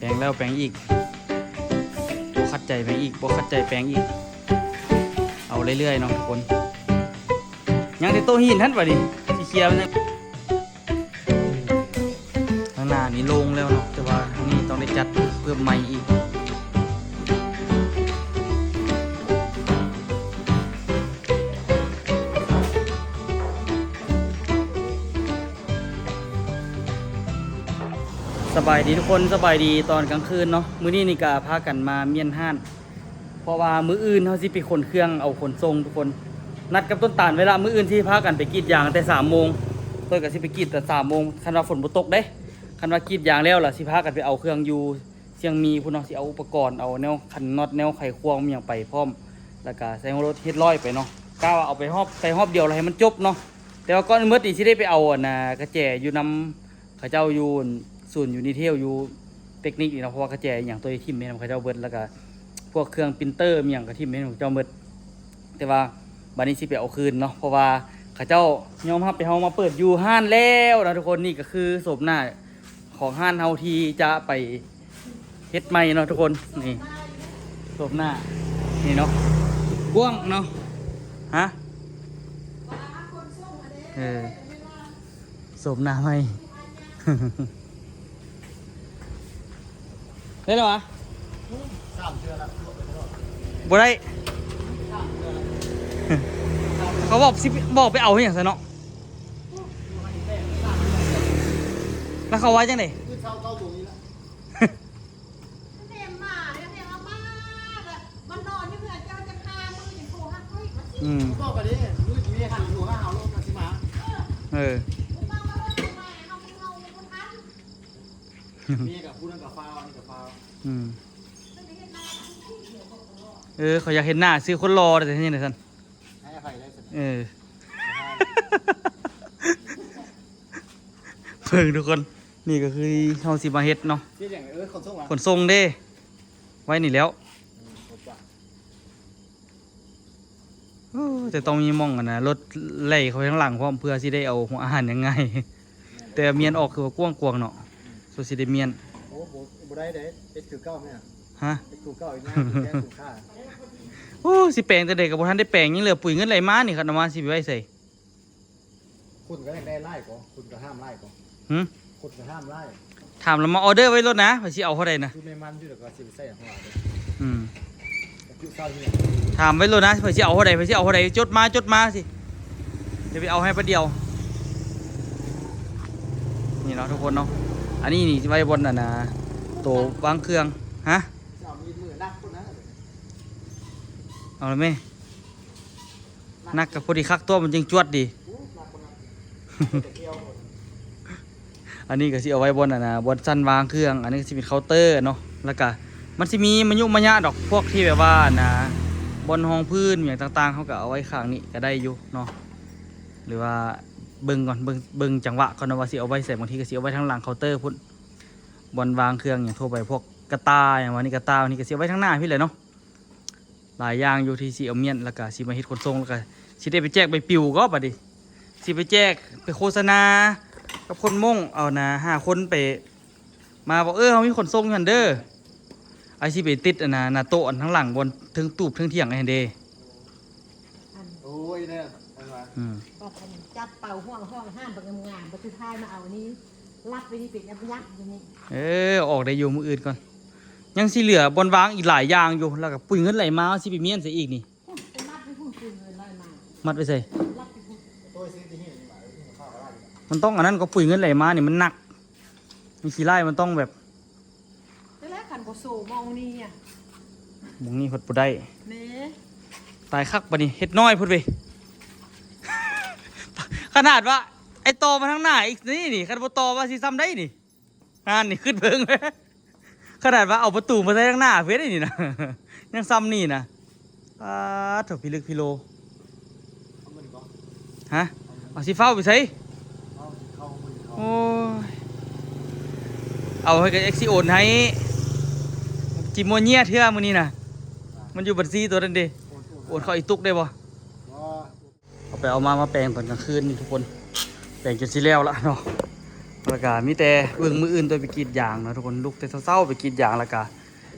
ແປງແລ້ວແປງອີກ ບໍ່ຂັດໃຈແປງອີກ ບໍ່ຂັດໃຈແປງອີກ ເອົາເລື້ອຍໆເນາະທຸກຄົນ. ຍັງແຕ່ໂຕະຫີນຫັ້ນບາດນີ້ ຊິເຄຍມັນຍັງ ທາງໜ້ານີ້ໂລ່ງແລ້ວເນາະ ແຕ່ວ່າທາງນີ້ຕ້ອງໄດ້ຈັດເພີ່ມໃໝ່ອີກ. ສະບາຍດີທຸກຄົນ ສະບາຍດີຕອນກາງຄືນເນາະ. ມື້ນີ້ນີ້ກະພາກັນມາມ້ຽນຮ້ານ ເພາະວ່າມື້ອື່ນເຮົາຊິໄປຂົນເຄື່ອງເອົາຂົນສົ່ງທຸກຄົນ. ນັດກັບຕົ້ນຕານໄວ້ລະ ມື້ອື່ນຊິພາກັນໄປກຣີດຢາງແຕ່ສາມໂມງ ເພິ່ນກະຊິໄປກຣີດແຕ່ສາມໂມງ ຄັນວ່າຝົນບໍ່ຕົກເດ້. ຄັນວ່າກຣີດຢາງແລ້ວລະ ຊິພາກັນໄປເອົາເຄື່ອງຢູ່ຊຽງມີພຸ້ນເນາະ ຊິເອົາອຸປະກອນ ເອົາແນວຂັນນັອດ ແນວໄຂຄວງ ມີຫຍັງໄປພ້ອມ ລະກະໃສ່ຫົວລົດເຮັດຮ້ອຍໄປເນາະ. ກະວ່າເອົາໄປຮອບ ໃສ່ຮອບດຽວລະໃຫ້ມັນຈົບເນາະ. ແຕ່ວ່າກ່ອນອື່ນໝົດນີ້ຊິໄດ້ໄປເອົາອັນນາກະແຈຢູ່ນຳ ເຂົາເຈົ້າຢູ່ສູນຢູນິເທວ ຢູ່ເຕັກນິກນີ້ເນາະ ເພາະວ່າກະແຈອີ່ຫຍັງໂຕນີ້ຖິ້ມໄປນຳເຂົາເຈົ້າເບິດ ແລ້ວກະພວກເຄື່ອງປຣິນເຕີ ມີຫຍັງກະຖິ້ມໄປນຳເຂົາເຈົ້າເບິດ. ແຕ່ວ່າບາດນີ້ຊິໄປເອົາຄືນເນາະ ເພາະວ່າເຂົາເຈົ້າຍອມຮັບໃຫ້ເຮົາມາເປີດຢູ່ຮ້ານແລ້ວນະທຸກຄົນ. ນີ້ກະຄືໂສມໜ້າຂອງຮ້ານເຮົາທີ່ຈະໄປເຮັດໃໝ່ເນາະທຸກຄົນ. ນີ້ໂສມໜ້າ ນີ້ເນາະ ກວ້າງເນາະ. ຮະ ເອີ ໂສມໜ້າໃໝ່ ໄດ້ແລ້ວຫວາ? ສາມເທື່ອລະ ບໍ່ໄດ້ ສາມເທື່ອລະ ເຂົາບອກຊິບອກໄປເອົາເຮັດຫຍັງຊັ້ນເນາະ. ແລ້ວເຂົາວ່າຈັ່ງໃດ? ຄືເຊົ້າເກົ້າໂມງນີ້ລະ ແມ່ນໝາເດ້ ແມ່ນເອົາມາແລ້ວມັນນອນຢູ່ເຮືອນເຈົ້າຈັກຫ້າມື້ ຍັງໂທຫາຂ້ອຍວ່າຊິ ອືມ ບອກກັນເດ້ ມື້ນີ້ຫັ້ນໂທຫາເຮົາໂລດ ກະຊິມາ ເອີ ເອີ ບໍ່ຟັງວ່າເຮົາມາ ເຮົາບໍ່ເຮົາບໍ່ທັນ ເມກະຜູ້ນັ້ນກະຟ້າວ ອັນນີ້ກະຟ້າວ ອືມ ເອີ ເຂົາຢາກເຫັນໜ້າຊື່ຄົນຫຼໍ່ ແຕ່ເຮັດຈັ່ງໃດຊັ້ນ ໃຫ້ອະໄພໄດ້ຊັ້ນ ເອີ ເບິ່ງທຸກຄົນ ນີ້ກະຄືເຮົາຊິມາເຮັດເນາະ ເຮັດຫຍັງ ເອີ ຂົນສົ່ງຫວາ ຂົນສົ່ງເດ້ ໄວ້ນີ້ແລ້ວ ອືມ ໂອ້ ແຕ່ຕ້ອງມີໝ່ອງອັນນະ ລົດໄຫຼເຂົ້າໄປທາງຫຼັງພ້ອມ ເພື່ອຊິໄດ້ເອົາຫົວອາຫານຫຍັງງ່າຍ ແຕ່ມ້ຽນອອກຄືວ່າກວ້າງໆເນາະ ສ່ວນຊິໄດ້ມ້ຽນ ໂອ້ ບໍ່ ບໍ່ໄດ້ເດ້ ເຮັດຄືເກົ່າແມ່ນຫຍັງ ຮະ ເຮັດຄືເກົ່າອີກນະ ແກ້ຄືຂ້າ ໂອ້ ຊິແປງຈັ່ງໃດກະບໍ່ທັນໄດ້ແປງ ຍັງເຫຼືອປຸ໋ຍເງິນໄຫຼມານີ້ ຄັນເອົາມາຊິໄປໄວ້ໃສ? ຄົນກະຢາກໄດ້ຫຼາຍກວ່າ ຄົນກະຖາມຫຼາຍກວ່າ ຫື ຄົນກະຖາມຫຼາຍ ຖາມລະມາອໍເດີໄວ້ໂລດນະ ໃຜຊິເອົາເທົ່າໃດນະ ຊື້ແມ່ມັນຢູ່ ແລ້ວກະຊິໄປໃສ່ຫົວ ອືມ ຢູ່ເຊົ້ານີ້ ຖາມໄວ້ໂລດນະ ໃຜຊິເອົາເທົ່າໃດ ໃຜຊິເອົາເທົ່າໃດ ຈົດມາ ຈົດມາຊິ ດຽວໄປເອົາໃຫ້ບາດດຽວ ນີ້ເນາະທຸກຄົນເນາະ ອັນນີ້ນີ້ໄວ້ບ່ອນອັນນະ ໂຕວາງເຄື່ອງ ຮະ ຊິເອົາມີດມືໜັກພຸ້ນນະ ເອົາລະແມ່ ໜັກກະພໍດີຄັກຕົວະ ມັນຈຶ່ງຈວດດີ ອັນນີ້ກະຊິເອົາໄວ້ບ່ອນອັນນະ ບ່ອນຊັ້ນວາງເຄື່ອງ ອັນນີ້ກະຊິເປັນເຄົາເຕີເນາະ ລະກະມັນຊິມີມະຍຸມະຍະດອກ ພວກທີ່ແບບວ່າອັນນະ ບ່ອນຮອງພື້ນຫຍັງຕ່າງໆ ເຮົາກະເອົາໄວ້ຂ້າງນີ້ກະໄດ້ຢູ່ເນາະ ຫຼືວ່າເບິ່ງກ່ອນ ເບິ່ງ ເບິ່ງຈັງຫວະກ່ອນວ່າຊິເອົາໄວ້ໃສ ບາງທີກະຊິເອົາໄວ້ທາງຫຼັງເຄົາເຕີພຸ້ນ ບ່ອນວາງເຄື່ອງຫຍັງທົ່ວໄປ ພວກກະຕ່າຫຍັງວ່ານີ້ ກະຕ່ານີ້ກະຊິເອົາໄວ້ທາງໜ້າພີ້ແຫຼະເນາະ. ຫຼາຍຢ່າງຢູ່ທີ່ຊິເອົາມ້ຽນ ແລ້ວກະຊິມາເຮັດຂົນສົ່ງ ແລ້ວກະຊິໄດ້ໄປແຈກໃບປິວກໍບາດນີ້ ຊິໄປແຈກ ໄປໂຄສະນາກັບຄົນມົ້ງ ເອົານະ ຫ້າຄົນໄປ ມາບອກ ເອີ ເຮົາມີຂົນສົ່ງຢູ່ຫັ້ນເດີ ໄອ້ຊິໄປຕິດອັນນະ ໜ້າໂຕະອັນທາງຫຼັງ ບ່ອນເທິງຕູບເທິງຖຽງຫັ້ນເດ້ ອັນ ໂອ້ຍ ແນ່ ອັນວ່າ ອືມ ບັດອັນຈັບເປົ່າຫ້ອງໆ ຫ້າມບັກງາມໆ ບັດສຸດທ້າຍມາເອົາອັນນີ້ ລັດໄວ້ນີ້ເປັນຍັບໆຢູ່ນີ້ ເອີ ອອກໄດ້ຢູ່ ມື້ອື່ນກ່ອນ ຍັງຊິເຫຼືອບ່ອນວາງອີກຫຼາຍຢ່າງຢູ່ ແລ້ວກະປຸ້ຍເງິນໄຫຼມາ ຊິໄປມ້ຽນໃສ່ອີກນີ້ ໄປມັດໄວ້ພຸ້ນ ປຸ້ຍເງິນໄຫຼມາ ມັດໄວ້ໃສ? ລັດໄປພຸ້ນ ມັນຕ້ອງອັນນັ້ນກໍ ປຸ້ຍເງິນໄຫຼມານີ້ມັນໜັກ ມີຂີ້ໄລ່ ມັນຕ້ອງແບບ ແຕ່ແລ້ວຄັນບໍ່ໂຊໝ່ອງນີ້ອະ ໝ່ອງນີ້ພັດບໍ່ໄດ້ ແມ່ ຕາຍຄັກບາດນີ້ ເຮັດນ້ອຍພຸ້ນເວີຍ ຂະໜາດວ່າໄອ້ຕໍ່ມາທາງໜ້າອີກນີ້ນີ້ ຄັນບໍ່ຕໍ່ວ່າຊິຊ່ຳໃດນີ້ ຫັ້ນນີ້ ຄຶດເບິ່ງ ຂະໜາດວ່າເອົາປະຕູມາໃສ່ທາງໜ້າເພິ່ນນີ້ນະ ຍັງຊ່ຳນີ້ນະ ປາດໂທ້ ພິລຶກພິໂລ ເອົາມັນບໍ່ ຮະ ເອົາຊິຟ້າວໄປໃສ ເອົາຊິເຂົ້າ ໂອ້ຍ ເອົາໃຫ້ກະຈັກຊິໂອນໃຫ້ ຈິໂມເຍຍເທື່ອມື້ນີ້ນະ ມັນຢູ່ບັນຊີໂຕນັ້ນເດ ໂອນ ໂອນເຂົ້າອີຕຸກໄດ້ບໍ່? ບໍ່ ເອົາໄປເອົາມາ ມາແປງຕອນກາງຄືນນີ້ທຸກຄົນ ແປງຈົນຊິແລ້ວລະເນາະ ແລ້ວກະມີແຕ່ເບິ່ງມື້ອື່ນໂຕໄປກຣີດຢາງເນາະທຸກຄົນ. ລຸກແຕ່ເຊົ້າໆໄປກຣີດຢາງ ແລ້ວກະ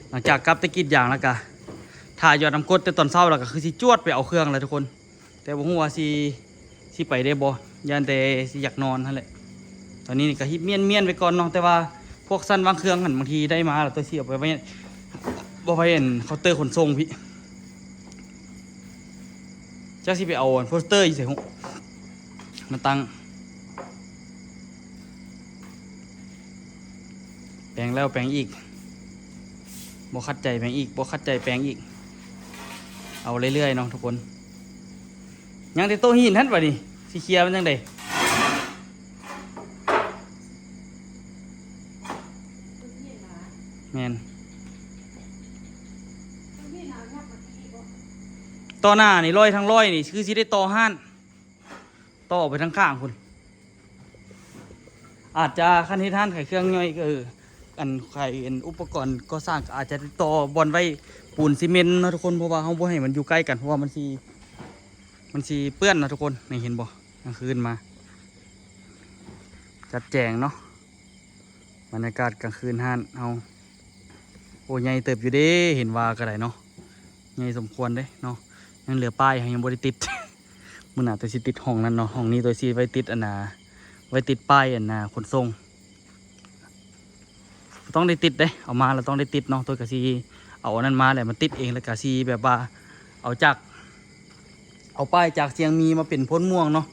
ຫຼັງຈາກກັບແຕ່ກຣີດຢາງ ແລ້ວກະຖ້າຢອດນ້ຳກົດແຕ່ຕອນເຊົ້າ ແລ້ວກະຄືຊິຈວດໄປເອົາເຄື່ອງແລ້ວທຸກຄົນ. ແຕ່ບໍ່ຮູ້ວ່າຊິ ຊິໄປໄດ້ບໍ່ ຢ້ານແຕ່ຊິຢາກນອນຫັ້ນແຫຼະ. ຕອນນີ້ນີ້ກໍຮີບມ້ຽນໆໄປກ່ອນເນາະ ແຕ່ວ່າພວກຊັ້ນວາງເຄື່ອງຫັ້ນ ບາງທີໄດ້ມາແລ້ວ ໂຕຊິເອົາໄປໄວ້ ບໍ່ໄວ້ອັນເຄົາເຕີຂົນສົ່ງພີ້. ຈັກຊິໄປເອົາອັນໂປສເຕີຢູ່ໃສຫຸ ມາຕັ້ງ. ແປງແລ້ວແປງອີກ ບໍ່ຂັດໃຈແປງອີກ ບໍ່ຂັດໃຈແປງອີກ ເອົາເລື້ອຍໆເນາະທຸກຄົນ. ຍັງແຕ່ໂຕະຫີນຫັ້ນ ບາດນີ້ຊິເຄຍມັນຈັ່ງໃດ? ແມ່ນ ຕໍ່ໜ້ານີ້ ຮ້ອຍທາງຮ້ອຍນີ້ ຄືຊິໄດ້ຕໍ່ຮ້ານ ຕໍ່ອອກໄປທາງຂ້າງພຸ້ນ. ອາດຈະ ຄັນເຮັດຮ້ານຂາຍເຄື່ອງຍ່ອຍ ກໍ ເອີ ອັນຂາຍ ອັນອຸປະກອນກໍ່ສ້າງ ກໍອາດຈະຕໍ່ບ່ອນໄວ້ປູນຊີເມັນເນາະທຸກຄົນ ເພາະວ່າເຮົາບໍ່ໃຫ້ມັນຢູ່ໃກ້ກັນ ເພາະວ່າມັນຊິ ມັນຊິເປື້ອນເນາະທຸກຄົນ. ນີ້ເຫັນບໍ່ ກາງຄືນມາ ຈັດແຈງເນາະ ບັນຍາກາດກາງຄືນຮ້ານເຮົາ. ໂອ້ ໃຫຍ່ເຕີບຢູ່ເດ້ ເຫັນວ່າກໍໄດ້ເນາະ ໃຫຍ່ສົມຄວນເດ້ເນາະ. ຍັງເຫຼືອປ້າຍ ເຮົາຍັງບໍ່ໄດ້ຕິດ ມື້ໜ້າໂຕຊິຕິດຫ້ອງນັ້ນເນາະ ຫ້ອງນີ້ໂຕຊິໄວ້ຕິດອັນນ່າ ໄວ້ຕິດປ້າຍອັນນ່າຂົນສົ່ງ. ຕ້ອງໄດ້ຕິດເດ້ ເອົາມາແລ້ວຕ້ອງໄດ້ຕິດເນາະ. ໂຕກໍຊິເອົາອັນນັ້ນມາແລ້ວມາຕິດເອງ ແລ້ວກໍຊິແບບວ່າເອົາຈາກ ເອົາປ້າຍຈາກຊຽງມີມາເປັນໂພນມ່ວງເນາະ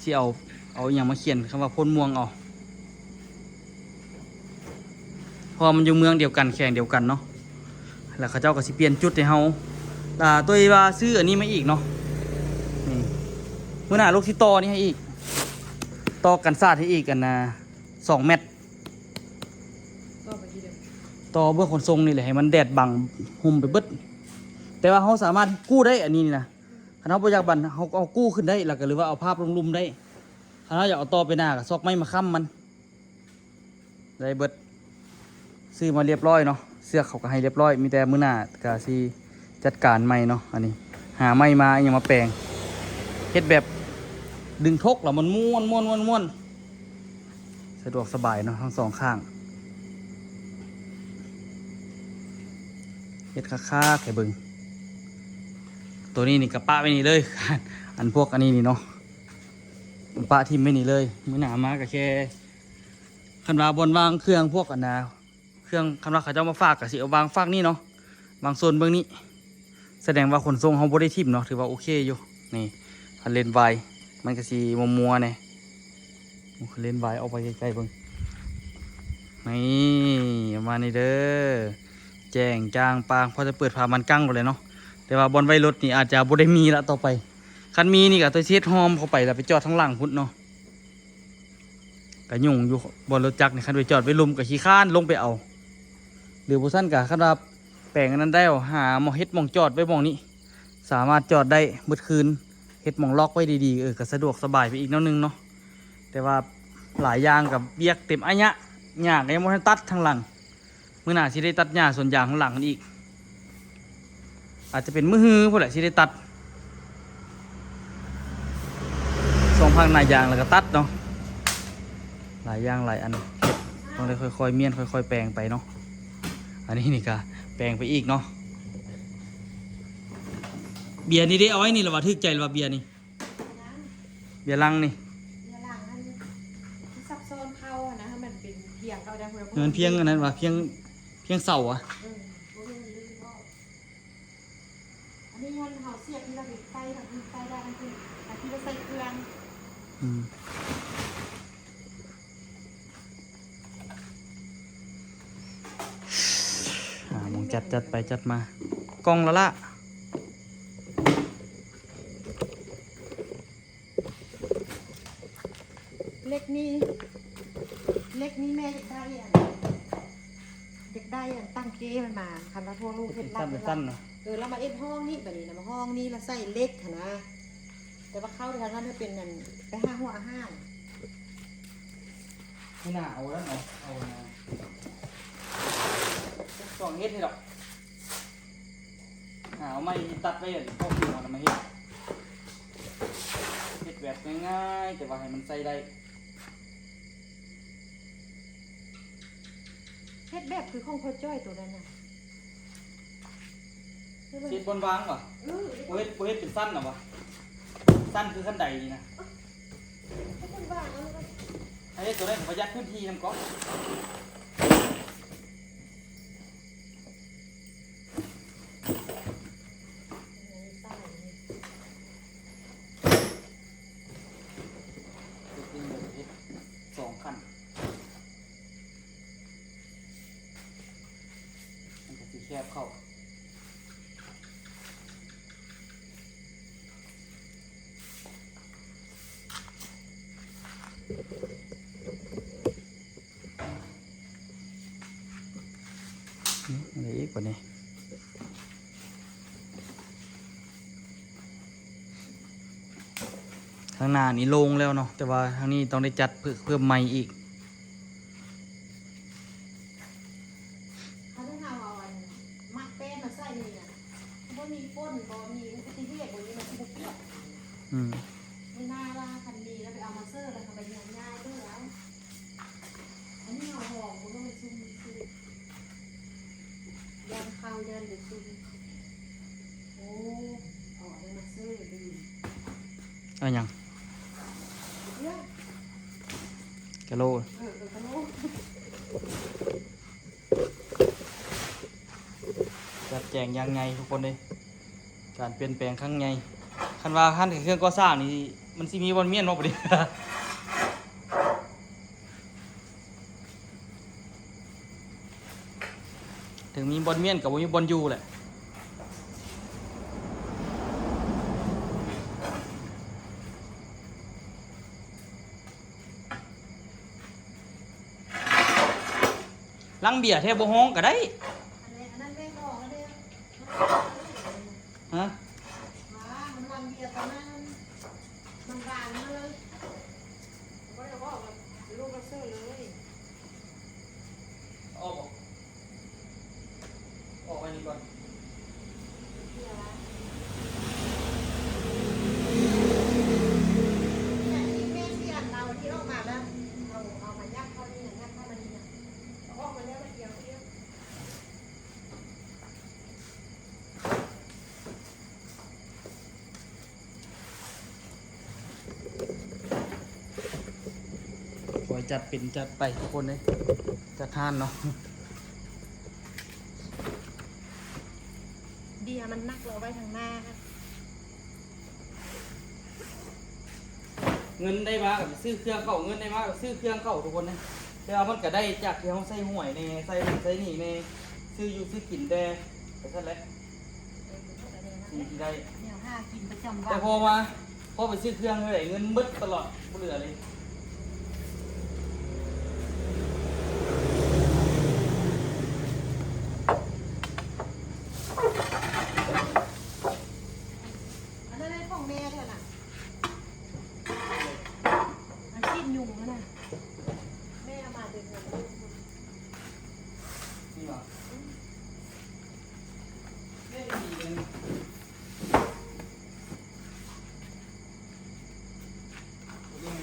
ຊິເອົາ ເອົາອີ່ຫຍັງມາຂຽນຄຳວ່າໂພນມ່ວງເອົາ ເພາະວ່າມັນຢູ່ເມືອງດຽວກັນ ແຂວງດຽວກັນເນາະ. ແລ້ວເຂົາເຈົ້າກໍຊິປ່ຽນຈຸດໃຫ້ເຮົາ ລະໂຕວ່າຊື້ອັນນີ້ມາອີກເນາະ. ນີ້ ມື້ໜ້າລູກຊິຕໍ່ນີ້ໃຫ້ອີກ ຕໍ່ກັນສາດໃຫ້ອີກ ອັນນ່າ ສອງແມັດ ຕໍ່ໄປທີ່ເດີມ ຕໍ່ເບື້ອງຂົນສົ່ງນີ້ແຫຼະ ໃຫ້ມັນແດດບັງຫຸ່ມໄປເບິດ. ແຕ່ວ່າເຮົາສາມາດກູ້ໄດ້ ອັນນີ້ນີ້ນະ ຄັນເຮົາບໍ່ຢາກບັນ ເຮົາກໍເອົາກູ້ຂຶ້ນໄດ້ ແລ້ວກໍ ຫຼືວ່າເອົາພາບລົງລຸ່ມໄດ້. ຄັນເຮົາຢາກເອົາຕໍ່ໄປໜ້າ ກໍຊອກໄມ້ມາຄ້ຳມັນ ໄດ້ເບິດ. ຊື້ມາລຽບຮ້ອຍເນາະ ເຊືອກເຂົາກໍໃຫ້ລຽບຮ້ອຍ ມີແຕ່ມື້ໜ້າກໍຊິຈັດການໃໝ່ເນາະ. ອັນນີ້ຫາໄມ້ມາ ອີ່ຫຍັງມາແປງ ເຮັດແບບດຶງທົກແລ້ວມັນມ່ວນໆໆໆ. ສະດວກສະບາຍເນາະ ທັງສອງຂ້າງ ເຮັດຄັກໆໃຫ້ເບິ່ງ. ໂຕນີ້ນີ້ກະປະໄວ້ນີ້ເລີຍ ອັນພວກອັນນີ້ນີ້ເນາະ ປະຖິ້ມໄວ້ນີ້ເລີຍ. ມື້ໜ້າມາກະແຄ່ ຄັນວ່າບ່ອນວາງເຄື່ອງພວກອັນນ່າ ເຄື່ອງ ຄັນວ່າເຂົາເຈົ້າມາຝາກກະຊິເອົາວາງຟາກນີ້ເນາະ ວາງໂຊນເບື້ອງນີ້. ສະແດງວ່າຂົນສົ່ງເຮົາບໍ່ໄດ້ຖິ້ມເນາະ ຖືວ່າໂອເຄຢູ່. ນີ້ ຄັນເລນວາຍ ມັນກະຊິມົວໆແດ່. ໂອ້ ຄັນເລນວາຍ ອອກໄປໄກໆເບິ່ງ. ນີ້ ປະມານນີ້ເດີ ແຈ້ງຈ່າງປາງ ພໍຈະເປີດຝາມັນກັ້ງໂລດແຫຼະເນາະ. ແຕ່ວ່າບ່ອນໄວ້ລົດນີ້ອາດຈະບໍ່ໄດ້ມີລະຕໍ່ໄປ. ຄັນມີນີ້ກະຕ້ອງເຮັດຮ່ອມເຂົ້າໄປ ລະໄປຈອດທາງຫຼັງພຸ້ນເນາະ. ກະຫຍຸ້ງຢູ່ ບ່ອນລົດຈັກນີ້ ຄັນໄປຈອດໄວ້ລຸ່ມກະຂີ້ຄ້ານລົງໄປເອົາ. ຫຼືບໍ່ຊັ້ນກະ ຄັນວ່າແປງອັນນັ້ນໄດ້ ຫາໝ່ອງ ເຮັດໝ່ອງຈອດໄວ້ໝ່ອງນີ້ ສາມາດຈອດໄດ້ເບິດຄືນ ເຮັດໝ່ອງລັອກໄວ້ດີໆ ເອີ ກະສະດວກສະບາຍໄປອີກແນວໜຶ່ງເນາະ. ແຕ່ວ່າຫຼາຍຢ່າງກະວຽກເຕັມອາຍະ ຫຍ້າກະຍັງບໍ່ທັນຕັດທາງຫຼັງ. ມື້ໜ້າຊິໄດ້ຕັດຫຍ້າສວນຢາງຂ້າງຫຼັງຫັ້ນອີກ ອາດຈະເປັນມື້ຮືພຸ້ນແຫຼະຊິໄດ້ຕັດ. ສອງພັກໜ້າຢາງແລ້ວກໍຕັດເນາະ ຫຼາຍຢ່າງຫຼາຍອັນ ຕ້ອງໄດ້ຄ່ອຍໆມ້ຽນ ຄ່ອຍໆແປງໄປເນາະ. ອັນນີ້ນີ້ກໍແປງໄປອີກເນາະ. ເບຍນີ້ເດ້ ເອົາໄວ້ນີ້ລະວ່າ ຖືກໃຈລະວ່າເບຍນີ້ ເບຍລັງນີ້ ເບຍລັງຫັ້ນ ມັນຊັບຊ້ອນເຂົ້າຫັ້ນນະ ໃຫ້ມັນເປັນພຽງເຂົ້າໄດ້ພຸ້ນ ມັນພຽງອັນນັ້ນວ່າ ພຽງ ພຽງເສົາອະ ເອີ ບໍ່ແມ່ນລືບອອກ. ອັນນີ້ມັນເຮົາສຽບທີ່ວ່າໄປໃສ່ທາງອື່ນ ໃສ່ໄດ້ທາງອື່ນ ອັນທີ່ວ່າໃສ່ເຄື່ອງ ອືມ ຫາໝ່ອງຈັດ ຈັດໄປຈັດມາ ກ່ອງລະລະ. ເຫຼັກນີ້ ເຫຼັກນີ້ແມ່ຢາກໄດ້ອັນ ຢາກໄດ້ອັນຕັ້ງເກ້ມັນມາ ຄັນວ່າພວກລູກເຮັດລັດ ເປັນຊັ້ນເປັນຊັ້ນເນາະ ເອີ ລະມາເຮັດຫ້ອງນີ້ ບາດນີ້ນະ ມາຫ້ອງນີ້ລະໃສ່ເຫຼັກຫັ້ນນະ ແຕ່ວ່າເຂົ້າໄປທາງນັ້ນເປັນອັນ ໄປຫາຫົວອາຫານ. ມື້ໜ້າເອົານັ້ນເອົາ ເອົາອັນນັ້ນ ຕ້ອງເຮັດໃຫ້ດອກ. ຫາເອົາໄມ້ທີ່ຕັດໄວ້ ອັນພວກນີ້ເອົາມາເຮັດ ເຮັດແບບງ່າຍໆ ແຕ່ວ່າໃຫ້ມັນໃຊ້ໄດ້. ເຮັດແບບຄືຂອງພໍ່ຈ້ອຍໂຕນັ້ນນະ ເຮັດບ່ອນວາງຫວາ? ເອີ ບໍ່ເຮັດ ບໍ່ເຮັດເປັນຊັ້ນນະຫວາ? ຊັ້ນຄືຂັ້ນໄດນີ້ນະ ເຮັດເປັນວາງເອົາ ໃຫ້ເຮັດໂຕໃດກໍປະຢັດພື້ນທີ່ນຳເກາະ. ເຮັດສອງຂັ້ນ ມັນກໍຊິແຄບເຂົ້າ. ອືມ ອັນນີ້ອີກບັດນີ້ ທາງໜ້ານີ້ໂລ່ງແລ້ວເນາະ ແຕ່ວ່າທາງນີ້ຕ້ອງໄດ້ຈັດເພີ່ມ ເພີ່ມໃໝ່ອີກ. ຄັນເຮົາເອົາອັນໝາກແປ້ນມາໃສ່ນີ້ນະ ບໍ່ມີຝົນ ບໍ່ມີອຸບັດຕິເຫດ ບໍ່ມີ ມັນຊິບໍ່ປຽກ. ອືມ ເວລາວ່າຄັນມີແລ້ວໄປເອົາມາເສີບ ແລ້ວເຮົາໄປຍ້າຍໆເດີເອົາ. ອັນນີ້ເຮົາຫອມ ບໍ່ຕ້ອງໄປຊຸ່ມຊຸ່ມ ຢ້ານເຂົ້າ ຢ້ານບໍ່ຊຸ່ມ. ໂອ້ ເອົາອັນນັ້ນມາເສີບເດີ. ເອົາຫຍັງ? ກະໂຫຼ. ເອີ ເອີ ກະໂຫຼ. ຈັດແຈງຢ່າງໃຫຍ່ທຸກຄົນເດ້ ການປ່ຽນແປງຄັ້ງໃຫຍ່. ຄັນວ່າຮ້ານຂາຍເຄື່ອງກໍ່ສ້າງນີ້ ມັນຊິມີບ່ອນມ້ຽນບໍ່ບາດນີ້? ເຖິງມີບ່ອນມ້ຽນກໍບໍ່ມີບ່ອນຢູ່ແຫຼະ. ລັງເບຍແທ້ບໍ່ຮ້ອງກໍໄດ້. ອັນນັ້ນ ອັນນັ້ນແມ່ນອອກແລ້ວເດ້. ຮະ? ວ່າມັນລັງເບຍຕອນນັ້ນ ມັນບານມາເລີຍ. ບໍ່ໄດ້ອອກ ລູກລະເຊີເລີຍ. ອອກບໍ່? ອອກໄວ້ນີ້ກ່ອນ. ແມ່ນທີ່ ແມ່ນທີ່ອັນເອົາທີ່ອອກມາແລ້ວ ເອົາ ເອົາມາຍັດເຂົ້ານີ້ນະ ຍັດເຂົ້າມານີ້ນະ ເອົາອອກມາແລ້ວ ມາດຽວ ດຽວ. ຄອຍຈັດເປັນຈັດໄປທຸກຄົນເອີຍ ຈັດຮ້ານເນາະ. ເບຍມັນໜັກ ເອົາໄວ້ທາງໜ້າ. ເງິນໄດ້ມາກໍໄປຊື້ເຄື່ອງເຂົ້າ ເງິນໄດ້ມາກໍຊື້ເຄື່ອງເຂົ້າທຸກຄົນເອີຍ. ແຕ່ວ່າມັນກໍໄດ້ຈາກທີ່ເຮົາໃສ່ຫວຍແດ່ ໃສ່ນັ້ນໃສ່ນີ້ແດ່ ຊື້ຢູ່ຊື້ກິນແດ່ ໄປຊັ້ນແຫຼະ. ສິ່ງທີ່ໄດ້ ແນວຫາກິນປະຈຳວັນ. ແຕ່ພໍມາ ພໍໄປຊື້ເຄື່ອງເທົ່າໃດ ເງິນເບິດຕະຫຼອດ ບໍ່ເຫຼືອເລີຍ. ອັນນັ້ນຂອງແມ່ເທື່ອນະ ອັນຊີ້ນຍຸງຫັ້ນນະ ແມ່ເອົາມາແຕ່ເຮືອນ. ນີ້ຫວາ? ອືມ ແມ່ນດີເດ້.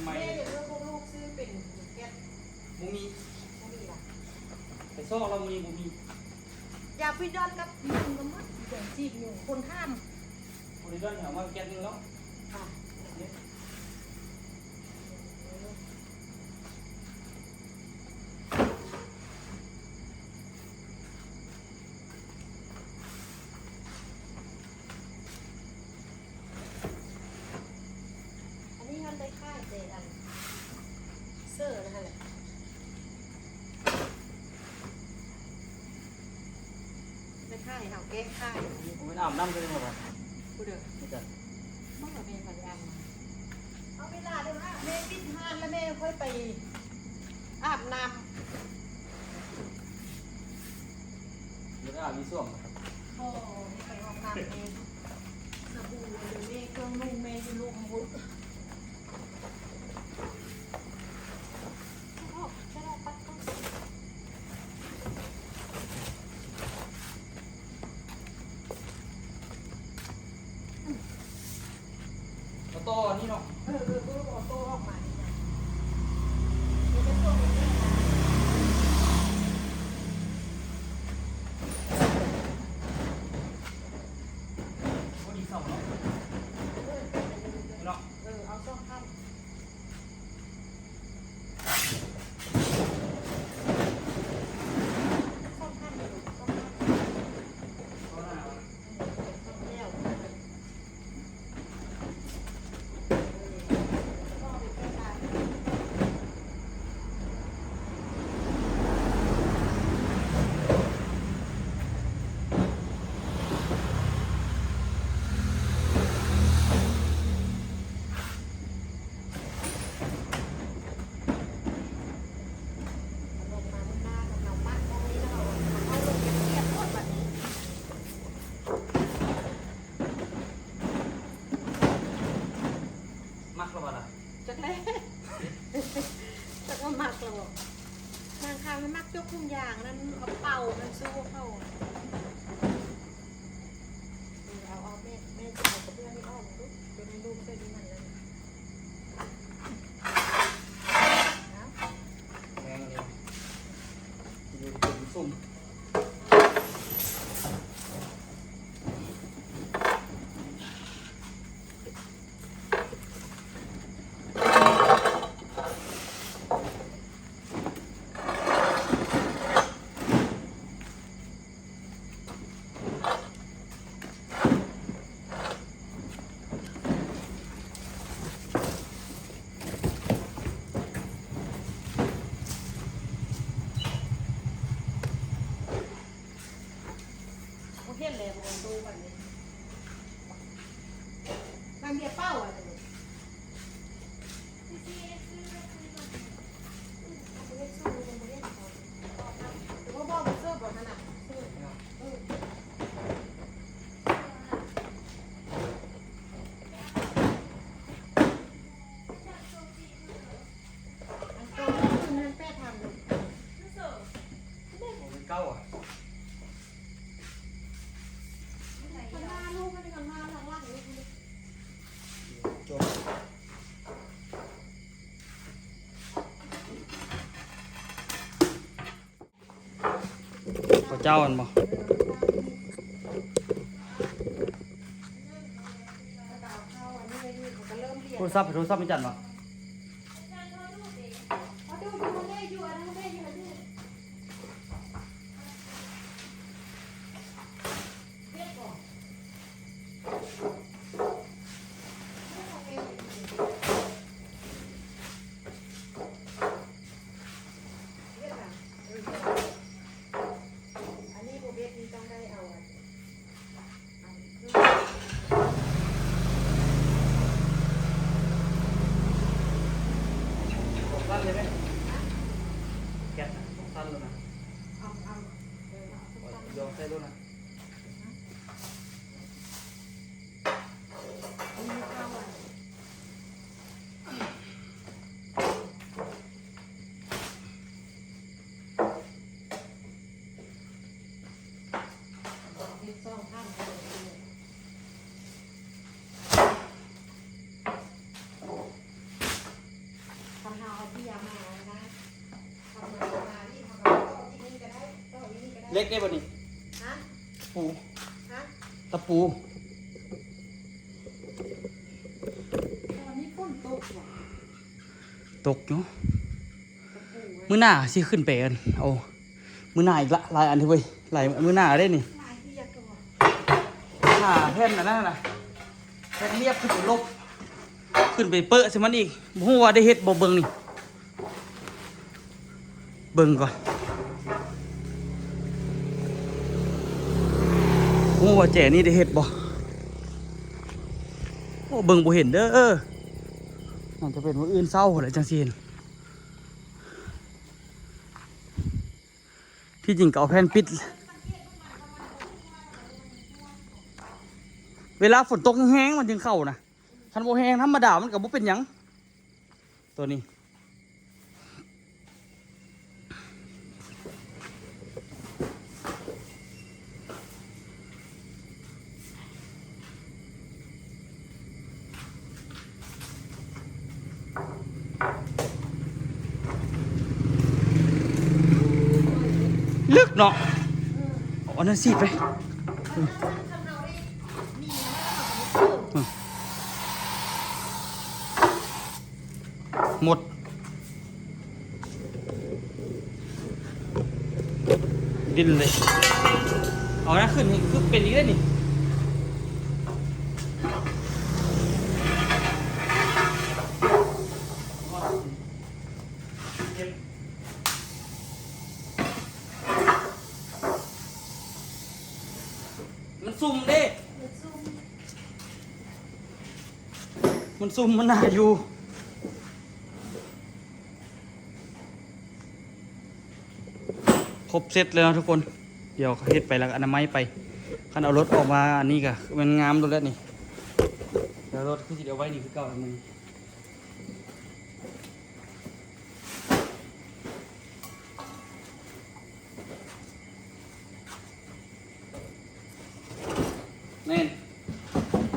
ແມ່ຢາກເລີກພວກລູກຊື້ເປັນແກັດ. ບໍ່ມີ. ບໍ່ມີຫວາ? ໄປຊອກແລ້ວມື້ນີ້ບໍ່ມີ. ຢາກໄປດອນກັບຍຸງກໍໝົດ ແກງຈີບຍຸງ ຄົນຖາມ. ບໍ່ໄດ້ດອນ ເອົາມາແກັດໜຶ່ງແລ້ວ. ອ່າ. ອັນນີ້ມັນໄດ້ຂາຍແຕ່ອັນເສີນະຫັ້ນແຫຼະ ໄດ້ຂາຍ ເຮົາແກະຂາຍ. ນີ້ ໂອ້ຍ ອາບນ້ຳເລີຍວ່າ ຜູ້ເດີ ນີ້ຈ້ະ ບໍ່ ແມ່ບໍ່ໄດ້ອາບນ້ຳ. ເອົາເວລາເດີ ແມ່ປິດຮ້ານແລ້ວແມ່ຄ່ອຍໄປອາບນ້ຳ. ບໍ່ໄດ້ອາບຢູ່ຊ່ວງ ບໍ່ ໄປຫ້ອງນ້ຳແມ່ ສະບູ ເດີ ແມ່ເຄື່ອງນຸ່ງແມ່ຢູ່ລຸ່ມພຸ້ນ. ເອົາຕໍ່ອັນນີ້ເນາະ. ເອີ ເອີ ເອີ ເອົາຕໍ່ອອກມານີ້ນະ ເດີ ໄປສົ່ງໃຫ້ແມ່ນະ. ເຫັນແລ້ວບໍ່ໂຕບັດນີ້ ມັນເບຍເປົ່າອະ ເກົ້າອະ ເຂົາເຈົ້າຫັ້ນບໍ່? ໂທລະສັບ ໂທລະສັບແມ່ຈັນບໍ່? ອັນນີ້ບໍ່ເຮັດນີ້ຕ້ອງໄດ້ເອົາອັນ ສອງຊັ້ນເລີຍໄໝ? ແກັດນະ ສອງຊັ້ນໂລດນະ ເອົາ ເອົາ ເອົາ ຢອກໃສ່ໂລດນະ. ເຫຼັກໄດ້ບໍ່ນີ້? ຮະ? ປູ ຮະ? ຕະປູ ຕອນນີ້ຝົນຕົກຫວາ? ຕົກຢູ່. ມື້ໜ້າຊິຂຶ້ນໄປອັນ ໂອ້ ມື້ໜ້າອີກລະ ຫຼາຍອັນເວີຍ ຫຼາຍ ມື້ໜ້າເດ້ນີ້ ຫາແຜ່ນອັນນັ້ນນະ ແຜ່ນລຽບຂຶ້ນໄປລົບ ຂຶ້ນໄປເປິະໃສ່ມັນອີກ ບໍ່ຮູ້ວ່າໄດ້ເຮັດບໍ່ ເບິ່ງນີ້ ເບິ່ງກ່ອນ ບໍ່ຮູ້ວ່າແຈນີ້ໄດ້ເຮັດບໍ່ ໂອ້ ເບິ່ງບໍ່ເຫັນເດີ ໜ້າຈະເປັນມື້ອື່ນເຊົ້າພຸ້ນແຫຼະ ຈັ່ງຊິເຫັນ. ທີ່ຈິງກໍເອົາແຜ່ນປິດ ເວລາຝົນຕົກແຮງໆ ມັນຈຶ່ງເຂົ້ານະ ຄັນບໍ່ແຮງທຳມະດາມັນກໍບໍ່ເປັນຫຍັງ ໂຕນີ້. ເລິກເນາະ ເອົາອັນນັ້ນສີດໄປ ອືມ ໝົດ. ດິນເລີຍ ເອົາໜ້າຂຶ້ນ ຄືເປັນອີກແລ້ວນີ້ ມັນຊຸ່ມເດ້ ມັນຊຸ່ມ ມັນຊຸ່ມ ມັນໜາຢູ່. ຄົບເຊັດແລ້ວເນາະທຸກຄົນ ດຽວເຮັດໄປແລ້ວກໍອະນາໄມໄປ ຄັນເອົາລົດອອກມາອັນນີ້ກໍແມ່ນງາມໂລດແລ້ວນີ້ ແລ້ວລົດຄືຊິໄດ້ເອົາໄວ້ນີ້ຄືເກົ່າແລ້ວມື້ນີ້ ແມ່ນ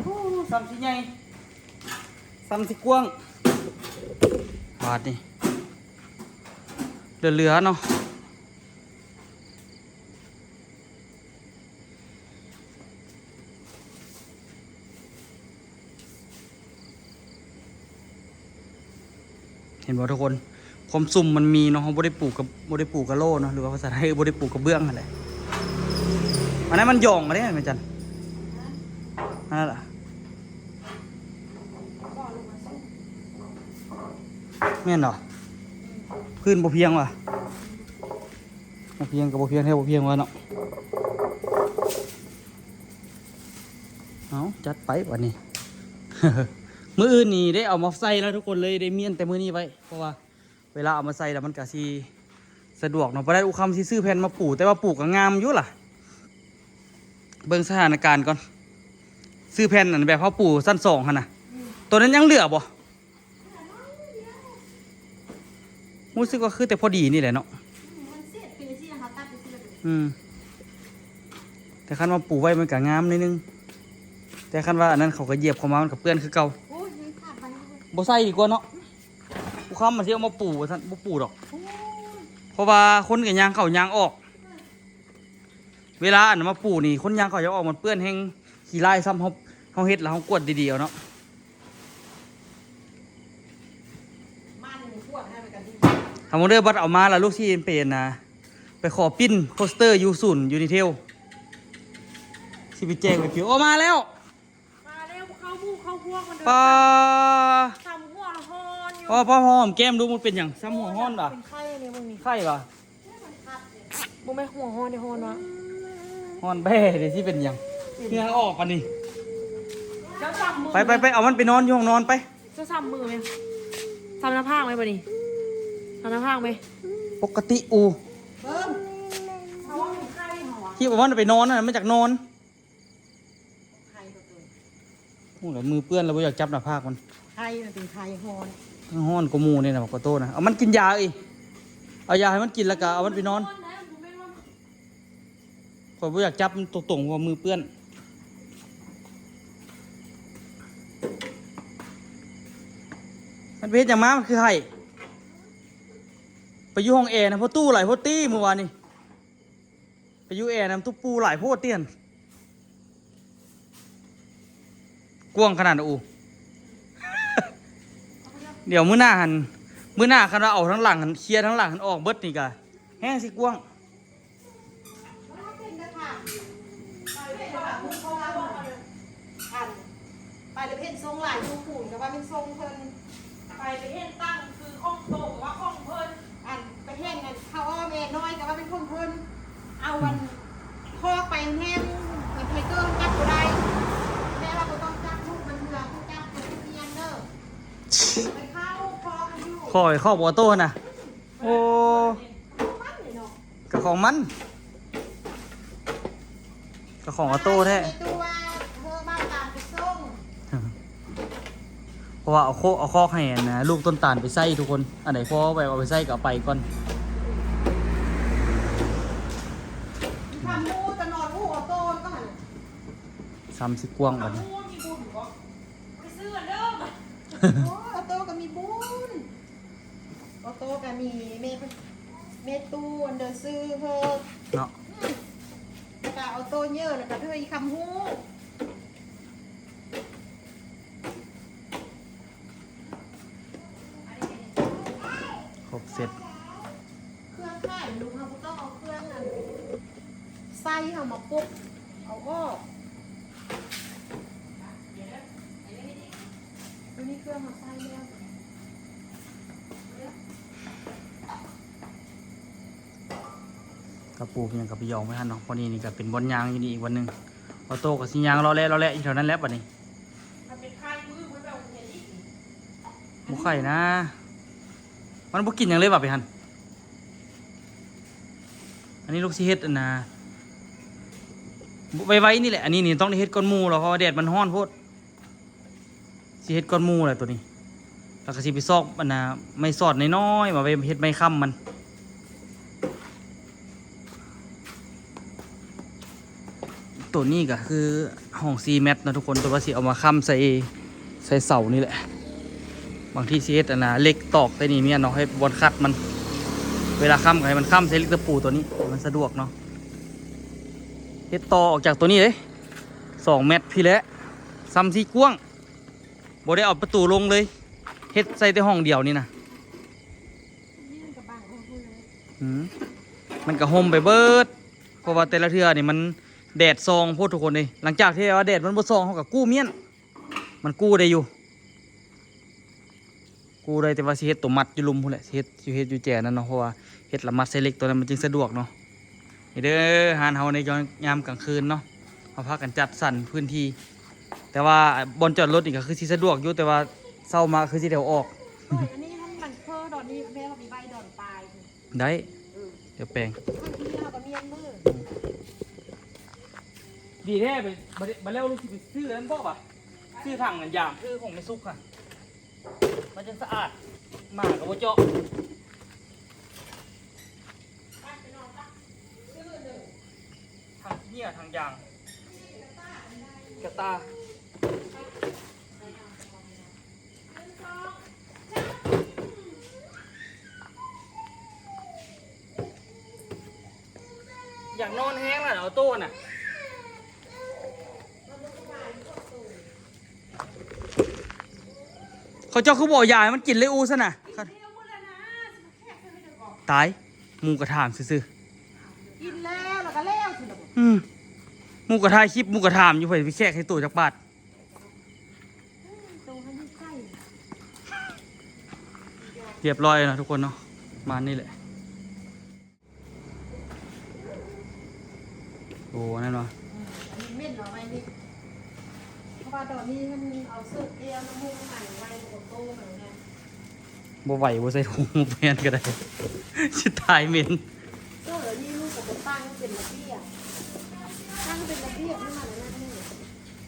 ໂອ້ ສ່ຳຊິໃຫຍ່ ສ່ຳຊິກວ້າງ ບາດນີ້ ເຫຼືອໆເນາະ ເຫັນບໍ່ທຸກຄົນ? ຄວາມຊຸ່ມມັນມີເນາະ ເຮົາບໍ່ໄດ້ປູກກັບ ບໍ່ໄດ້ປູກກະໂຫຼເນາະ ຫຼືວ່າພາສາໄທບໍ່ໄດ້ປູກກະເບື້ອງຫັ້ນແຫຼະ ອັນນັ້ນມັນຢອງເດ້ແມ່ນຈັ່ງ ອັນນັ້ນລະ ແມ່ນບໍ່? ພື້ນບໍ່ພຽງວ່າ ບໍ່ພຽງກໍບໍ່ພຽງແທ້ ບໍ່ພຽງວ່າເນາະ. ເອົາ ຈັດໄປບາດນີ້ ມື້ອື່ນນີ້ໄດ້ເອົາມາໃສ່ແລ້ວທຸກຄົນ ເລີຍໄດ້ມ້ຽນແຕ່ມື້ນີ້ໄວ້ ເພາະວ່າເວລາເອົາມາໃສ່ແລ້ວມັນກະຊິສະດວກເນາະ. ບໍ່ໄດ້ ອຸຄຳຊິຊື້ແຜ່ນມາປູ ແຕ່ວ່າປູກະງາມຢູ່ລະ ເບິ່ງສະຖານະການກ່ອນ. ຊື້ແຜ່ນອັນແບບເຮົາປູຊັ້ນສອງຫັ້ນນະ ໂຕນັ້ນຍັງເຫຼືອບໍ່? ຮູ້ສຶກວ່າຄືແຕ່ພໍດີນີ້ແຫຼະເນາະ. ອືມ ມັນເສດຄືຊິເຮົາຕັດໄປເສດ ອືມ ແຕ່ຄັນວ່າປູໄວ້ມັນກະງາມໜ້ອຍໜຶ່ງ ແຕ່ຄັນວ່າອັນນັ້ນເຂົາກະຢຽບເຂົ້າມາ ມັນກະເປື້ອນຄືເກົ່າ. ໂອ້ຍ ຍັງຂາດໄວ້ຢູ່ ບໍ່ໃສ່ດີກວ່າເນາະ. ຜູ້ຄຳມັນຊິເອົາມາປູວ່າຊັ້ນ ບໍ່ປູດອກ ໂອ້ຍ ເພາະວ່າຄົນກະຍ່າງເຂົ້າຍ່າງອອກ. ເວລາອັນມາປູນີ້ ຄົນຍ່າງເຂົ້າຍ່າງອອກມັນເປື້ອນແຮງ ຂີ້ລ້າຍຊ້ຳ. ເຮົາ ເຮົາເຮັດແລ້ວເຮົາກວດດີໆເອົາເນາະ. ມັນກວດໃຫ້ມັນກະດີ ເຮົາມາເດີ ບັດເອົາມາແລ້ວລູກຊິເປັນນະ ໄປຂໍປິ່ນໂປສເຕີຢູ່ສູນຢູນິເທວ ຊິໄປແຈກໄປປິວ. ໂອ້ ມາແລ້ວ ມາແລ້ວ ເຂົ້າໝູ່ເຂົ້າພວກມັນເດີ ປາ ຊ້ຳຫົວຮ້ອນຢູ່. ພໍ ພໍຫອມແກ້ມດູ ມັນເປັນຫຍັງ ຊ້ຳຫົວຮ້ອນຫວາ? ເປັນໄຂ້ນີ້ ເບິ່ງນີ້ ໄຂ້ຫວາ? ບໍ່ແມ່ນຫົວຮ້ອນເດ້ ຮ້ອນຫວາ? ຮ້ອນແບ້ເດ້ ຊິເປັນຫຍັງ ເຫື່ອອອກປານນີ້. ເຈົ້າຊ້ຳມື ໄປ ໄປ ໄປ ເອົາມັນໄປນອນຢູ່ຫ້ອງນອນໄປ. ເຈົ້າຊ້ຳມືແມະ ຊ້ຳໜ້າຜາກແມະ ບາດນີ້ ຊ້ຳໜ້າຜາກແມະ ປົກກະຕິອູ. ເບິ່ງ ເຂົາວ່າເປັນໄຂ້ເຮົາວ່າ ທີ່ວ່າມັນໄປນອນນັ້ນ ມັນຢາກນອນ. ໂອ້ ແລ້ວມືເປື້ອນແລ້ວບໍ່ຢາກຈັບໜ້າຜາກມັນ. ໄຂ້ມັນເປັນໄຂ້ຮ້ອນ ຮ້ອນກວ່າໝູ່ນີ້ນະ ບັກກະໂຕນະ. ເອົາມັນກິນຢາອີກ ເອົາຢາໃຫ້ມັນກິນ ແລ້ວກະເອົາມັນໄປນອນ. ຂ້ອຍບໍ່ຢາກຈັບມັນຕົງໆ ເພາະວ່າມືເປື້ອນ. ມັນໄປເຮັດຫຍັງມາ ມັນຄືໄຫ້? ໄປຢູ່ຫ້ອງແອນະ ພໍຕູ້ຫຼາຍໂພດຕິມື້ວານນີ້. ໄປຢູ່ແອນຳຕຸປູຫຼາຍໂພດຕິຫັ້ນ ກວ້າງຂະໜາດອູ. ດຽວມື້ໜ້າຫັ້ນ ມື້ໜ້າຄັນວ່າເອົາທາງຫຼັງຫັ້ນ ເຄຍທາງຫຼັງຫັ້ນອອກເບິດນີ້ກະແຮງຊິກວ້າງ. ອັນ ໄປແລ້ວເຫັນຊົງຫຼາຍຢູ່ປູນກະວ່າແມ່ນຊົງເພິ່ນ ໄປ ໄປເຫັນຕັ້ງຄືຂອງໂຕກະວ່າຂອງເພິ່ນ ອັນ ໄປເຫັນອັນເຂົາອ້ອມແອນ້ອຍກະວ່າແມ່ນຂອງເພິ່ນ ເອົາອັນ ອືມ ຄອກໄປແຮງ ເພິ່ນໄທເກີນຈັບບໍ່ໄດ້ ແມ່ວ່າບໍ່ຕ້ອງຈັບລູກມັນເຫຼືອ ຜູ້ຈັບຄືເມຍເດີ ໄປເຂົ້າຄອກມັນຢູ່ ຂ້ອຍຄອກບໍ່ໂຕນະ ໂອ້ ມັນນີ້ເນາະ ກະຂອງມັນ ກະຂອງອອໂຕ້ແທ້ ເພາະວ່າເອົາໂຄ ເອົາຄອກໃຫ້ອັນນະ ລູກຕົ້ນຕານໄປໃຊ້ທຸກຄົນ ອັນໃດພໍແບບເອົາໄປໃຊ້ກະເອົາໄປກ່ອນ ທຳຮູ້ຕະນອນຮູ້ອອໂຕ້ກໍຫັ້ນ ຊ້ຳຊິກວ້າງບັດນີ້ ທຳຮູ້ມີບຸນບໍ່ ໄປຊື້ອັນເດີ ໂອ້ ອອໂຕ້ກໍມີບຸນ. ອອໂຕ້ກະມີ ແມ່ ແມ່ຕູ້ອັນເດີ ຊື້ເພິ່ນເນາະ ອືມ ແລ້ວກະອອໂຕ້ເຢີ ແລ້ວກະເທື່ອອີກຄຳຮູ້ ຄົບເຊັດ ເຄື່ອງຂາຍ ລຸງເຮົາບໍ່ຕ້ອງເອົາເຄື່ອງອັນໃສ່ ເຮົາມາປົກເອົາອອກ. ໂຕນີ້ເຄື່ອງເຮົາໃສ່ແລ້ວ ກະປູກຫຍັງກະໄປຢອງໄວ້ຫັ້ນເນາະ ພໍດີນີ້ກະເປັນບ່ອນຍ່າງຢູ່ນີ້ອີກບ່ອນໜຶ່ງ ອອໂຕ້ກະຊິຍ່າງເລາະແລະເລາະແລະຢູ່ແຖວນັ້ນແຫຼະບັດນີ້ ບໍ່ໄຂ້ນະ ມັນບໍ່ກິນຫຍັງເລີຍວ່າໄປຫັ້ນ ອັນນີ້ລູກຊິເຮັດອັນນະ ໄວໆນີ້ແຫຼະ ອັນນີ້ນີ້ຕ້ອງໄດ້ເຮັດກ່ອນໝູ່ແລ້ວ ເພາະວ່າແດດມັນຮ້ອນໂພດ. ຊິເຮັດກ່ອນໝູ່ແຫຼະໂຕນີ້ ແລ້ວກະຊິໄປຊອກອັນນະ ໄມ້ສອດນ້ອຍໆ ວ່າໄວ້ເຮັດໄມ້ຄ້ຳມັນ. ໂຕນີ້ກະຄືຫ້ອງສີ່ແມັດເນາະທຸກຄົນ ແຕ່ວ່າຊິເອົາມາຄ້ຳໃສ່ ໃສ່ເສົານີ້ແຫຼະ ບາງທີຊິເຮັດອັນນະ ເຫຼັກຕອກໃສ່ນີ້ແມ່ນເນາະ ໃຫ້ບ່ອນຂັດມັນ ເວລາຄ້ຳກະໃຫ້ມັນຄ້ຳໃສ່ເຫຼັກຕະປູໂຕນີ້ ໃຫ້ມັນສະດວກເນາະ. ເຮັດຕໍ່ອອກຈາກໂຕນີ້ເດ້ ສອງແມັດພີ້ແຫຼະ ຊ່ຳຊິກວ້າງ. ບໍ່ໄດ້ເອົາປະຕູລົງເລີຍ ເຮັດໃສ່ແຕ່ຫ້ອງດຽວນີ້ນະ ອືມ ມັນກະຮົ່ມໄປເບິດ ເພາະວ່າແຕ່ລະເທື່ອນີ້ມັນແດດສ່ອງໂພດທຸກຄົນເອີຍ. ຫຼັງຈາກທີ່ວ່າແດດມັນບໍ່ສ່ອງ ເຮົາກະກູ້ມ້ຽນ ມັນກູ້ໄດ້ຢູ່ ກູ້ໄດ້ ແຕ່ວ່າຊິເຮັດໂຕມັດຢູ່ລຸ່ມພຸ້ນແຫຼະ ຊິເຮັດ ຊິເຮັດຢູ່ແຈນັ້ນເນາະ ເພາະວ່າເຮັດລະມັດໃສ່ເຫຼັກໂຕນັ້ນມັນຈຶ່ງສະດວກເນາະ. ນີ້ເດີ ຮ້ານເຮົາໃນຍາມກາງຄືນເນາະ ເຮົາພາກັນຈັດສັນພື້ນທີ່ ແຕ່ວ່າບ່ອນຈອດລົດນີ້ກໍຄືຊິສະດວກຢູ່ ແຕ່ວ່າເຊົ້າມາຄືຊິໄດ້ເອົາອອກ. ໂດຍ ອັນນີ້ມັນ ມັນເພີດອນນີ້ ແມ່ເຮົາມີໃບດອນປາຍ. ໄດ້ ເອີ ດຽວແປງ ມັນມີເຮົາກໍມີອັນມື. ດີແທ້ ໄປ ບັດ ບັດແລ້ວລູກຊິໄປຊື້ອັນນັ້ນບໍ່ວະ ຊື້ຖັງອັນຢາງຄືຂອງແມ່ສຸກຫັ້ນ ມັນຈັ່ງສະອາດ ໝາກໍບໍ່ເຈາະ. ຖັງເຫຍື້ອ ຖັງຢາງ ກະຕ່າ. ຢາກນອນແຮງລະ ອອໂຕ້ນະ. ເຂົາເຈົ້າຄືບໍ່ເອົາຢາໃຫ້ມັນກິນເລີຍອູຊັ້ນນະ. ຕາຍ ໝູ່ກໍຖາມຊື່ໆ. ກິນແລ້ວ ແລ້ວກໍແລ້ວ. ອືມ ໝູ່ກໍຖ່າຍຄລິບ ໝູ່ກໍຖາມຢູ່ ໃຜໄປແຄກໃຫ້ໂຕຈັກບາດ. ໂຕມັນຢູ່ໃກ້. ຮຽບຮ້ອຍແລ້ວເນາະທຸກຄົນເນາະ ປະມານນີ້ແຫຼະ. ໂອ້ ນັ້ນວະ ອືມ ອັນນີ້ເໝັນເອົາໄວ້ນີ້ ເພາະວ່າຕອນນີ້ມັນເອົາເສື້ອແກ້ວມາມຸງໃຫ້ໄວ້ ບໍ່ໂຕມັນນະ ບໍ່ໄຫວ ບໍ່ໃສ່ຖົງ ບໍ່ແມ່ນກໍໄດ້ ຊິຕາຍເໝັນ. ເສື້ອນີ້ລູກກໍບໍ່ຕັ້ງເປັນລະບຽບ ຕັ້ງເປັນລະບຽບໃຫ້ມັນນັ້ນນີ້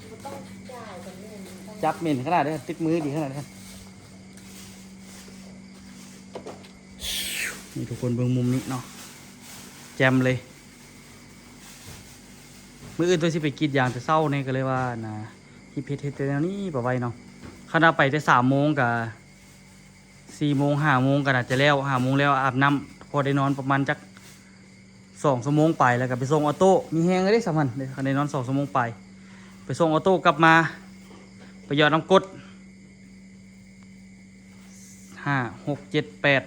ບໍ່ຕ້ອງຈ່າຍກັນເໝັນ ຈັບເໝັນຂະໜາດເດ້ ຕິດມືດີຂະໜາດເດ້. ນີ້ທຸກຄົນເບິ່ງມຸມນີ້ເນາະ ແຈ່ມເລີຍ. ມື້ອື່ນຕົວຊິໄປກຣີດຢາງແຕ່ເຊົ້ານີ້ ກໍເລີຍວ່ານະ ຮີບເຮັດ ເຮັດແຕ່ແນວນີ້ປະໄວ້ເນາະ. ຄັນວ່າໄປແຕ່ສາມໂມງກະສີ່ໂມງ ຫ້າໂມງກໍໜ້າຈະແລ້ວ ຫ້າໂມງແລ້ວອາບນ້ຳ ພໍໄດ້ນອນປະມານຈັກ ສອງຊົ່ວໂມງປາຍ ແລ້ວກໍໄປສົ່ງອອໂຕ້ ມີແຮງເດ້ຊ່ຳຫັ້ນເດ້ ຄັນໄດ້ນອນສອງຊົ່ວໂມງປາຍ ໄປສົ່ງອອໂຕ້ກັບມາ ໄປຢອດນ້ຳກົດ ຫ້າ ຫົກ ເຈັດ ແປດ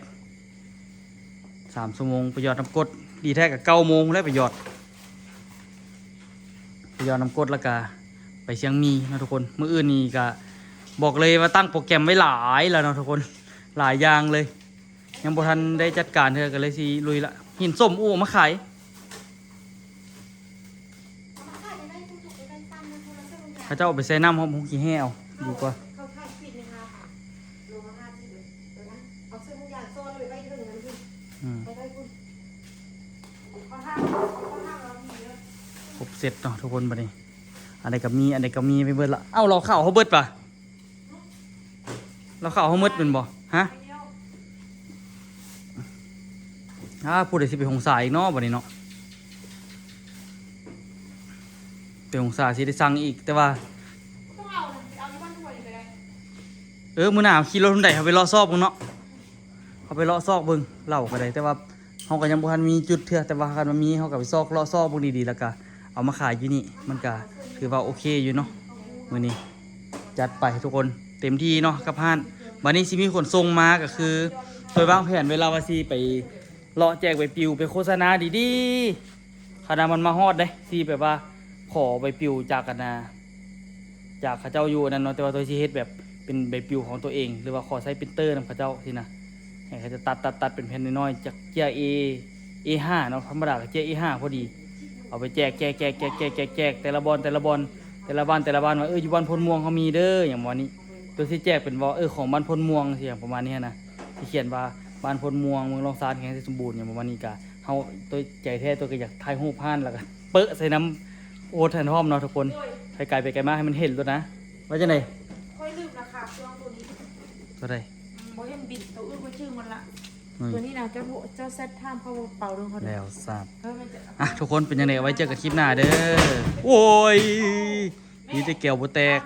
ສາມຊົ່ວໂມງ ໄປຢອດນ້ຳກົດ ດີແທ້ກໍເກົ້າໂມງແລ້ວໄປຢອດ ໄປຢອດນ້ຳກົດ ແລ້ວກໍໄປຊຽງໝີ່ເນາະທຸກຄົນ. ມື້ອື່ນນີ້ກໍບອກເລີຍວ່າຕັ້ງໂປຣແກຣມໄວ້ຫຼາຍແລ້ວເນາະທຸກຄົນ ຫຼາຍຢ່າງເລີຍ. ຍັງບໍ່ທັນໄດ້ຈັດການເທື່ອ ກໍເລີຍຊິລຸຍລະ. ຫີນສົ້ມ ອູ້ ເອົາມາຂາຍ ເຂົາເຈົ້າເອົາໄປໃສ່ນ້ຳ ຫົກຂີ້ແຮ່ເອົາ ດີກວ່າ. ຄົບເຊັດເນາະທຸກຄົນ ບັດນີ້ ອັນໃດກໍມີ ອັນໃດກໍມີໄປເບິດລະ. ເອົ້າ ເຫຼົ້າຂາວເຮົາເບິດປະ? ເຫຼົ້າຂາວເຮົາໝົດແມ່ນບໍ່? ຮະ? ອ້າ ຜູ້ໃດຊິໄປຫົງສາອີກເນາະ ບັດນີ້ເນາະ ໄປຫົງສາຊິໄດ້ສັ່ງອີກ ແຕ່ວ່າ ເອີ ມື້ໜ້າຂີ່ລົດຮຸ່ນໃດ ເຮົາໄປເລາະຊອກເບິ່ງເນາະ ເຮົາໄປເລາະຊອກເບິ່ງເຫຼົ້າກໍໄດ້ ແຕ່ວ່າ ເຮົາກໍຍັງບໍ່ທັນມີຈຸດເທື່ອ ແຕ່ວ່າຄັນວ່າມີ ເຮົາກໍໄປຊອກ ເລາະຊອກເບິ່ງດີໆ ແລ້ວກໍເອົາມາຂາຍຢູ່ນີ້ ມັນກໍຖືວ່າໂອເຄຢູ່ເນາະ. ມື້ນີ້ຈັດໄປທຸກຄົນ ເຕັມທີ່ເນາະກັບຮ້ານ. ບັດນີ້ຊິມີຂົນສົ່ງມາ ກໍຄືໂດຍວາງແຜນໄວ້ແລ້ວວ່າຊິໄປເລາະແຈກໃບປິວ ໄປໂຄສະນາດີໆ ຄັນວ່າມັນມາຮອດເດ້ ຊິແບບວ່າຂໍໃບປິວຈາກ ອັນນ່າ ຈາກເຂົາເຈົ້າຢູ່ອັນນັ້ນເນາະ ແຕ່ວ່າໂຕຊິເຮັດແບບເປັນໃບປິວຂອງໂຕເອງ ຫຼືວ່າຂໍໃຊ້ປຣິນເຕີນຳເຂົາເຈົ້າຊີ້ນະ ໃຫ້ເຂົາເຈົ້າຕັດ ຕັດ ຕັດເປັນແຜ່ນນ້ອຍໆ ຈັກເຈ້ຍ ເອ ເອຫ້າເນາະ ທຳມະດາກໍເຈ້ຍ ເອຫ້າພໍດີ ເອົາໄປແຈກ ແຈກ ແຈກ ແຈກ ແຈກ ແຈກ ແຕ່ລະບ່ອນ ແຕ່ລະບ່ອນ ແຕ່ລະບ້ານ ແຕ່ລະບ້ານ ວ່າ ເອີ ຢູ່ບ້ານໂພນມ່ວງເຮົາມີເດີ ຫຍັງປະມານນີ້ ໂຕຊິແຈກເປັນວ່າ ເອີ ຂອງບ້ານໂພນມ່ວງ ຫຍັງປະມານນີ້ຫັ້ນນະ ຊິຂຽນວ່າ ບ້ານໂພນມ່ວງ ເມືອງລ້ອງຊານ ແຂວງໄຊສົມບູນ ຫຍັງປະມານນີ້ ກະ ເຮົາໂຕໃຈແທ້ ໂຕກໍຢາກຖ່າຍຮູບຮ້ານ ແລ້ວກໍ ເປີະໃສ່ນຳໂອດແທນພ້ອມເນາະທຸກຄົນ ໃຫ້ໄກໄປໄກມາໃຫ້ມັນເຫັນໂລດນະ. ວ່າຈັ່ງໃດ? ຂ້ອຍລືມລາຄາເຄື່ອງໂຕນີ້ ເທົ່າໃດ? ອືມ ບໍ່ເຫັນບິນ ໂຕອື່ນຂ້ອຍຈື່ໝົດລະ. ອືມ ໂຕນີ້ນະ ເຈົ້າ ເຈົ້າແຊັດຖາມເຂົາເປົ່າເດີ ເຂົາເດີ ແລ້ວຊາບ. ເອີ ແມ່ນຈະ ອ່ະ ທຸກຄົນ ເປັນຈັ່ງໃດ ເອົາໄວ້ເຈີກັນຄລິບໜ້າເດີ. ໂອ້ຍ ມີແຕ່ແກ້ວບໍ່ແຕກ.